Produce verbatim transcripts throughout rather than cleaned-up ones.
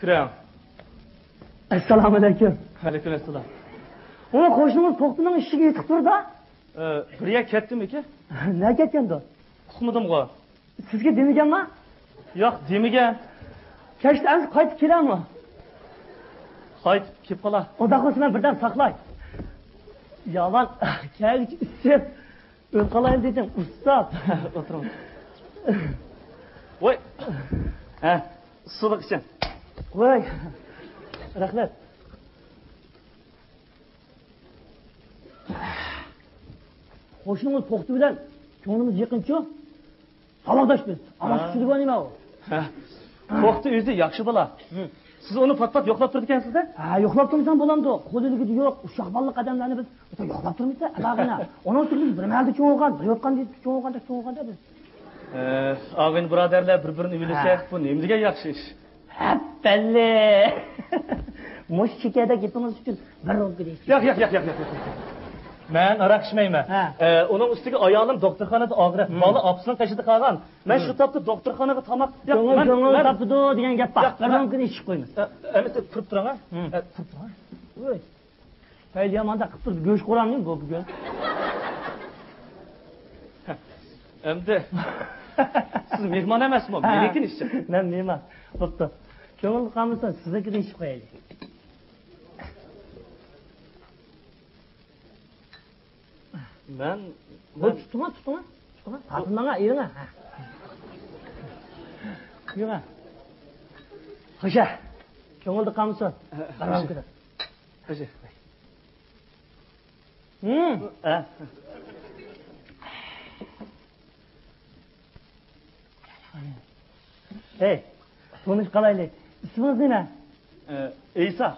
كىرىڭ. ئەسسالامۇئەلەيكۇم. ۋەئەلەيكۇم ئەسسالام. ئۇ قوشنىڭىز توختىنىڭ ئىشىكى يېتىپ تۇردا. ئە، بىر يەر كەتتىمىكى؟ نە كەتكەندۇ؟ ئۇقمىدىمغۇ. سىزگە دېمىگەنما؟ ياق، دېمىگەن. كەچتە ئەمسە قايتىپ كېلەمۇ؟ قايتىپ كېلىپ قالا. ئۇنداق بولسا مەن بىردەم ساقلاي. يامان، كەچ ئىچىپ ئۆلۈپ قالايمۇ دېدىم، ئۇستاز. ئولتۇرۇڭ. ۋاي. ھە، سۇلۇق ئىچىڭ. ۋاي. رەھمەت. قوشنىڭىز توختى بىلەن كۆڭلىمىز يېقىنچۇ. ساۋاقداش بىز. ئامال ھە. كۈچلۈك نېمە ئۇ؟ ھە. توختى ئۆزى ياخشى بالا. ھە. سىز ئۇنى پات-پات يوقلاپ تۇرىدىكەنسىز-دە؟ ھە، يوقلاپ تۇرمىسام بولامدۇ؟ قول ئىلكىدە يوق، ئۇششاق بالىلىق ئادەملەرنى بىز يوقلاپ تۇرمىسا، ئەلاغىنە. ئۇنىڭ ئۈستىگە بىز بىر مەھەلدە چوڭ بولغان، بىر يوتقان چوڭ بولغاندا، چوڭ بولغاندا بىز. ئە، ئاغىنە بۇرادەرلەر بىر-بىرىنى ئۆيلىسە، ھە. بۇ نېمە دېگەن ياخشى ئىش؟ ھەپپەللى! مۇشۇ شېكەردەك گېپىڭىز ئۈچۈن بىر رومكىنى ئىچىڭ. ياق، ياق، ياق، ياق، ياق، ياق. مەن ھاراق ئىچمەيمەن. ھە. ئە، ئۇنىڭ ئۈستىگە ئايالىم دوختۇرخانىدا ئاغرىپ، ھىم. بالا ئاپىسىنىڭ قېشىدا قالغان. مەن ھىم. شۇ تاپتا دوختۇرخانىغا تاماق، ياق، كۆڭۈل، مەن، كۆڭۈل مەن تاپىدۇ دېگەن گەپ بار. ياق، بىر مەن رومكىنى ئىچىپ قويىمىز. ئە، ئەمىسە، تۇرۇپ تۇرۇڭ، ھە. ھىم. ئە، تۇرۇپ تۇرۇڭ، ھە. ۋوي. ھەي، ياماندا قىپسىز گۆش قورامنى بۇ بۈگۈن. ئەمدى سىز مېھمان ئەمەسمۇ؟ ھە. مېنىڭكىنى ئىچسەك. مەن مېھمان. بوپتۇ. كۆڭۈل قالمىسا، سىزنىڭكىنى ئىچىپ قويايلى. مەن، ۋوي، مەن تۇتۇڭا، تۇتۇڭا، تۇتۇڭا. تارتىنماڭا، ئېلىڭا. ھە. قويۇڭا. خوشە. كۆڭۈلدە قالمىسۇن. ھە، بارمامكىدە. خوشە. ھە. ھەي، تونۇشۇپ قالايلى. ئىسمىڭىز نېمە؟ ئە، ئەيسا.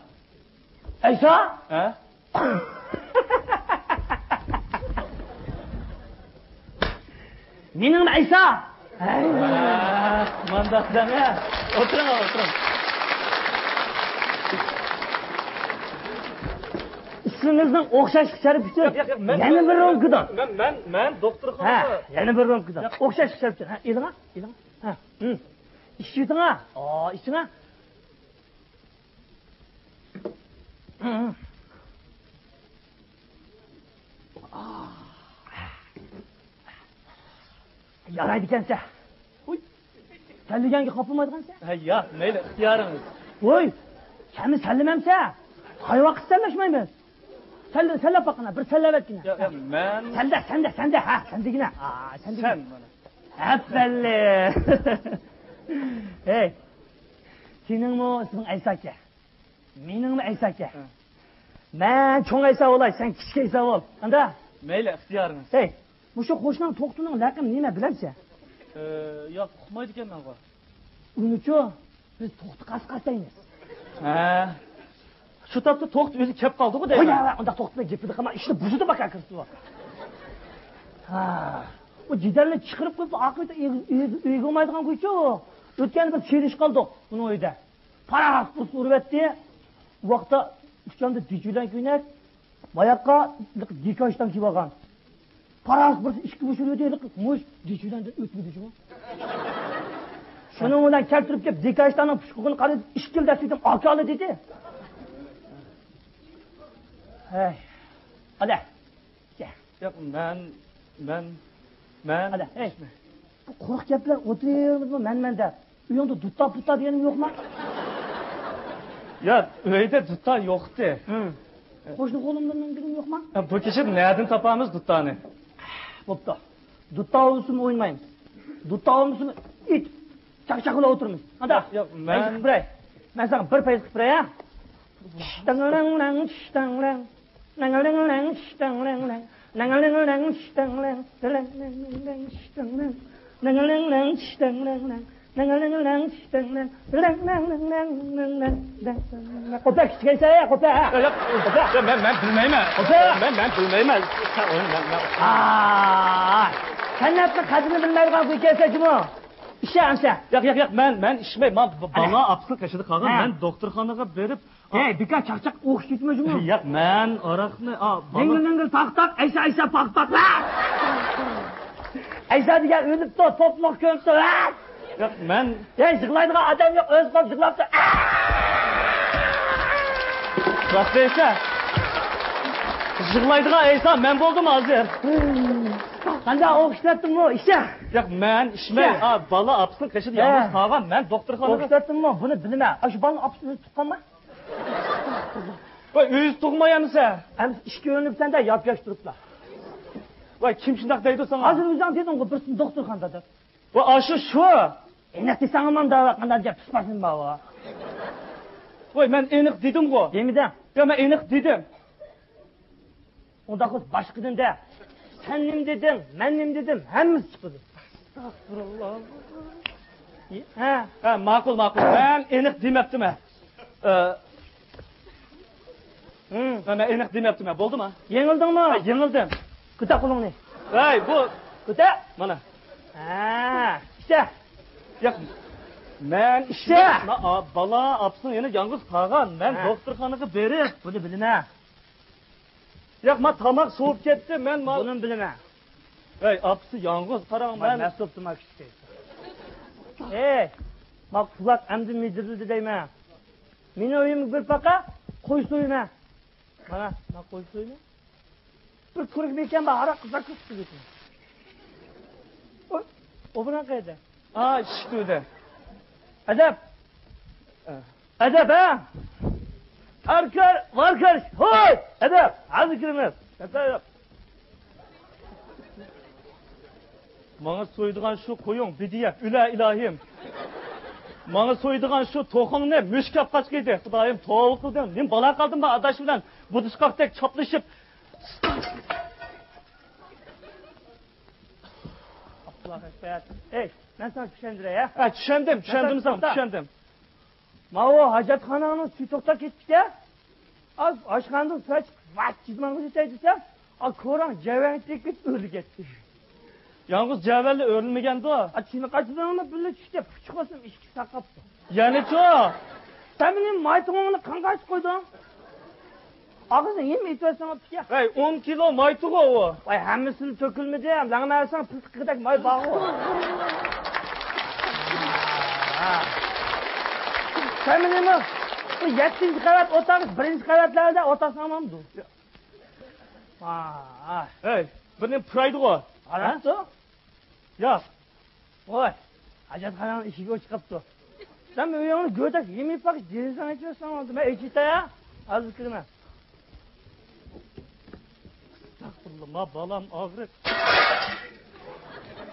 ئەيسا؟ ھە؟ مېنىڭ ئەيسا. ھە، مانداق دەڭە. ئولتۇرۇڭ، ئولتۇرۇڭ. ئىسمىڭىزنىڭ ئوخشاشلىق شەرىپى ئۈچۈن ياق، ياق، ياق، مەن، يەنە مەن، بىر رومكىدىن. مەن، مەن، مەن دوختۇرخانىغا. ھە، يەنە بىر رومكىدىن. ياق. ئوخشاشلىق شەرىپى ئۈچۈن. ھە، ئېلىڭا، ئېلىڭا. ھە، ھىم. ئىچىۋېتىڭا. ئا، ئىچىڭە. ھىم. يارايدىكەنسە. ھۇي. سەنلىگەنگە خاپىلىمايدىغانسە. ھە، ياق، مەيلى، ئىختىيارىڭىز. ھۇي. سەنمۇ سەنلىمەمسە؟ قايۋاقىت سەنلەشمەيمىز. سەنلە، سەنلەپ باققىنا، بىر سەنلەۋەتكىنە. ياق، ياق، مەن. سەندە، سەندە، سەندە، ھە، سەندىگىنە. ئا، سەندىگىنە. سەن مانا. ئەپەللى. ھەي. سېنىڭمۇ ئىسمىڭ ئەيسا ئىكەن. مېنىڭمۇ ئەيسا ئىكەن. ھە. مەن چوڭ ئەيسا بولاي، سەن كىچىك ئەيسا بول. ئانداق؟ مەيلى، ئىختىيارىڭىز. ھەي. مۇشۇ قوشناڭ توختىنىڭ لەقىمى نېمە بىلەمسەن؟ ئە، ياق، ئۇقمايدىكەنمەنغۇ. ئۇنىچۇ بىز توختى قاسقاس دەيمىز. ھە. شۇ تاپتا توختى ئۆزى كەپ قالدىغۇ دەيمەن. قوي، ئۇنداق توختى بىلەن گېپىدە قالما، ئىشنى بۇزىدۇ باكا كىرسىلا. ھا. ئۇ جېدەلنى چىقىرىپ قويۇپ، ئاقىۋىتى ئۆيگە، ئۆيگە، ئۆيگە بولمايدىغان گۇيچۇ. ئۆتكەندە بىر سېلىش قالدۇق ئۇنىڭ ئۆيىدە. پاراق بىرسى ئۇرۇۋەتتى. ئۇ ۋاقىتتا ئۇچامدا دىچ بىلەن كۆينەك. باياققا دېكاژدان كېلىۋالغان. پاراق بىرسى ئىككى مۇشۇرۇۋېتىپ، مۇش دىچ بىلەن ئۆتمىدى جۇمۇ. شۇنىڭ بىلەن كەلتۈرۈپ كېلىپ، دېكاژداننىڭ پۇچقىقىنى قارىدى، ئىككىلا دەسسىتىم ئاكالى دېدى. ھەي. ئادە. ياق، مەن، مەن، مەن. ئادە، ھەي. بۇ قۇرۇق گەپ بىلەن ئولتۇرۇۋېرىمىزمۇ مەن، مەن دەپ؟ ئۆيۈڭدە دۇتتا پۇتتا دېگەننىڭ يوقما؟ ياق، ئۆيدە دۇتتا يوقتى. ھىم. قوشنا قولۇمدىن مىنگىنىڭ يوقما؟ بۇ كېچە نەدىن تاپامىز دۇتتانى؟ بوپتۇ. دۇتتا ئوينىسىمۇ ئوينىمايمىز. دۇتتا ئوينىسىمۇ ئېيت، چاقچاق بىلەن ئولتۇرىمىز. ئانداق؟ ياق، ياق، مەن پەيز قىلىپ بېرەي. مەن ساڭا بىر پەيز قىلىپ بېرەي، ھە؟ شىتاڭ، شىتاڭ. قوپە، كىچىك ئەيسا، قوپە، ھە؟ ياق، ياق، قوپە. ياق، مەن، مەن بىلمەيمەن. قوپە. مەن، مەن بىلمەيمەن. سەن ئوينا، مەن، مەن. ئاي، سەنئەتنىڭ قەدرىنى بىلمەيدىغان بۇ ئىكەنسەن جۇمۇ. ئىچە ئەمسە. ياق، ياق، ياق، مەن، مەن ئىچمەي. ما، ب-، بالا ئاپىسىنىڭ قېشىدا قالغان. ھە. مەن دوختۇرخانىغا بېرىپ، ھەي، بىكار چاقچاق ئوقۇش كېتىمە جۇمۇ. ياق، مەن ئاراقنى، ئا، بالا. دىڭگىل دىڭگىل تاق تاق، ئەيسا ئەيسا پاق پاق. ئەيسا دېگەن ئۆلۈپتۇ، توپلۇق كۆمۈپتۇ. ياق، مەن. ھەي، يىغلايدىغان ئادەم يوق، ئۆزى قاپ يىغلاپتۇ. راست دەيسەن. يىغلايدىغان ئەيسا مەن بولدۇم ھازىر. قانداق ئوخشىتىۋەتتىمغۇ ئىشە؟ ياق، مەن ئىشمەي. ئىشە. ھا، بالا ئاپىسىنىڭ قېشىدا يالغۇز قالغان. مەن دوختۇرخانىغا. ئوخشىتىۋەتتىمغۇ، بۇنى بىلىمەن. ئاشۇ بالىنىڭ ئاپىسى ئۆزى تۇغقانما؟ ۋاي، ئۆزى تۇغماي ئەمىسە. ئەمىسە ئىككى ئۆرۈنۈپ سەندە ياپياش تۇرۇپلا. ۋاي، كىم شۇنداق دەيدۇ ساڭا؟ ھازىر ئۆزۈڭ دېدىڭغۇ، بىرسىنى دوختۇرخانىدا دەپ. ۋاي، ئاشۇ شۇ. ئېنىق دېسەڭ ئامان دەۋاتقاندا گەپ پىسپاسىم بار. ۋاي، مەن ئېنىق دېدىمغۇ. دېمىدىڭ. يا، مەن ئېنىق دېدىم. ئۇنداق بولسا باشقىدىن دە. سەن نېمە دېدىڭ، مەن نېمە دېدىم، ھەممىسى چىقىدۇ. ئەستەغپۇرۇللا. ھە. ھە، ماقۇل، ماقۇل. مەن ئېنىق دېمەپتىمەن. ئە، ھىم. مەن، مەن ئېنىق دېمەپتىمەن. بولدىما؟ يېڭىلدىڭمۇ؟ ھە، يېڭىلدىم. كۆتەر قولۇڭنى. ھەي، بۇ. كۆتەر. مانا. ھە، ئىشتە. ياق، مەن ئىشتە. ئىشتە. ما-، ئا-، بالا ئاپىسىنىڭ يەنە يالغۇز قالغان. مەن ھە. دوختۇرخانىغا بېرىپ. بۇنى بىلىمەن. ياق، ما تاماق سوۋۇپ كەتتى، مەن ما- بۇنىمۇ بىلىمەن. ھەي، ئاپىسى يالغۇز، قاراڭ، مەن مەسئۇل تاماق ئىچتى. ئەي، ما قۇلاق ئەمدى مىدىرلىدى دەيمەن. مېنىڭ ئۆيۈمگە بىر پاقا قوي سويىمەن. مانا، ما قوي سويىمەن. بىر كۆرۈك مېكەن بار، ھاراق زاكاز قىلىدۇ. ئۇ، ئۇ بۇنىڭ قەيدە؟ ئا، ئىشىك تۈۋىدە. ئەدەپ. ئە. ئەدەپ، ھە؟ ئەركەر، ۋاركەر، ھوي! ئەدەپ، ھازىر كىرىمىز. ئەدەپ. ماڭا سويىدىغان شۇ قويۇڭ، بىدىيە، ئۈلە ئىلاھىم. ماڭا سويىدىغان شۇ توخۇڭنى مۈشۈك ئاپ قاچقىيدى. خۇدايىم، توۋا قىلدىم. نېمە بالا قالدىم بار ئاداش بىلەن بۇدۇشقاقتەك چاپلىشىپ. ئاللاھۇ ئەكبەر. ئەي، مەن ساڭا چۈشەندۈرەي، ھە؟ ھە، چۈشەندىم، چۈشەندىم ساڭا، توختا. چۈشەندىم. ماۋۇ ھاجەتخاناڭنىڭ سۈيى توختاپ كېتىپتىكەن. ئاز ئاشخانىدىن سۇ ئىچىپ، ۋاچ، جىزماڭغا يېتەي دېسەم، ئا، كوراڭ جەۋەڭ تېگىپ ئۆرۈلۈپ كەتتى. يالغۇز جەۋەنلا ئۆرۈلمىگەندۇ. ئا، چىنە قاچىلىرىڭمۇ بىللە چۈشتى، پۇچۇق بولسۇن، ئىشىكى ساقاپتۇ. يەنىچۇ؟ سەن مېنىڭ مايتىڭىمنى قانغا ئاچىپ قويدۇڭ؟ ئاغزىنى يېمە ئېتىۋەتسەڭ ئوپتىكەن. ھەي، ئون كىلو مايتىغۇ ئۇ. ۋاي، ھەممىسىنى تۆكۈلمىدى، لەڭمەرسەڭ پىلتىقىدەك ماي بارغۇ. سەن نېمە؟ بۇ يەتتىنچى قەۋەت ئوتاق، بىرىنچى قەۋەتلەردە ئوتاق ساڭلامدۇ؟ ھەي، بىر نېمە پۇرايدىغۇ. ئاراقتۇ؟ ياق. ۋاي، ھاجەتخانىنىڭ ئىشىكى ئوچۇق قاپتۇ. سەن ئۆيۈڭنى گۆدەك يېمىپ باقىش، دېرىزەڭنى ئېچىۋەتسەڭ بولدى. مەن ئېچىۋېتەي ھە. ھازىر كىرىمەن. ئەستەغپۇرۇللا، ما بالام ئاغرىق.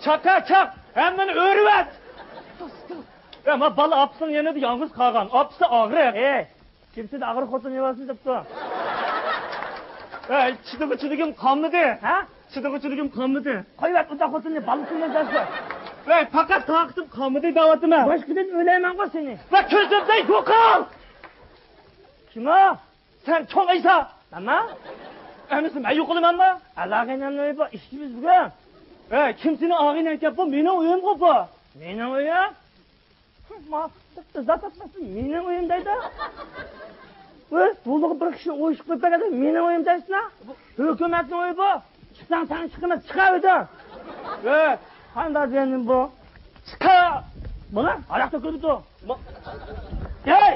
چاقا، چاق! ھەممىنى ئۆرۈۋەت! يا، ما بالا ئاپىسىنىڭ يېنىدا يالغۇز قالغان. ئاپىسى ئاغرىق. ئەي، كىمسىدە ئاغرىق خوتۇن يەۋالسۇن دەپتۇ. ئەي، چىدىغۇچىلىكىم قالمىدى. ھە؟ چىدىغۇچىلىكىم قالمىدى. قويۇۋەت ئۇنداق خوتۇننى، بالىسىنى دەپ قوي. ۋەي، پەقەت تاقىتىم قالمىدى دەۋاتىمەن. باشقىدىن ئۆيلەيمەنغۇ سېنى. ۋە كۆزۈمدە يوقال! كىم ئۇ؟ سەن چوڭ ئەيسا. مەنمۇ؟ ئەمىسە مەن يوقىلىمەنمۇ؟ ئالاغىنەمنى ئويۇپ ئىشچىمىز بۈگۈن. ۋەي، كىم سېنىڭ ئاغىنەڭكەن؟ بۇ مېنىڭ ئۆيۈمغۇ بۇ. مېنىڭ ئۆيۈم؟ ما، زات ئاتماسمۇ، مېنىڭ ئۆيۈم دەيدۇ. ئۆز بۇلىغا بىر كىشىنى ئويۇشۇپ قويۇپ بەرگەندە مېنىڭ ئۆيۈم دەيسىنا؟ ھۆكۈمەتنىڭ ئۆيى بۇ. چىقساڭ سەن چىقىمەن، چىقار ئۆيدىن. ئۆي. قانداق دېگەن بۇ؟ چىقار. مانا، ھاراق تۆكۈلۈپتۇ. ما- ھەي!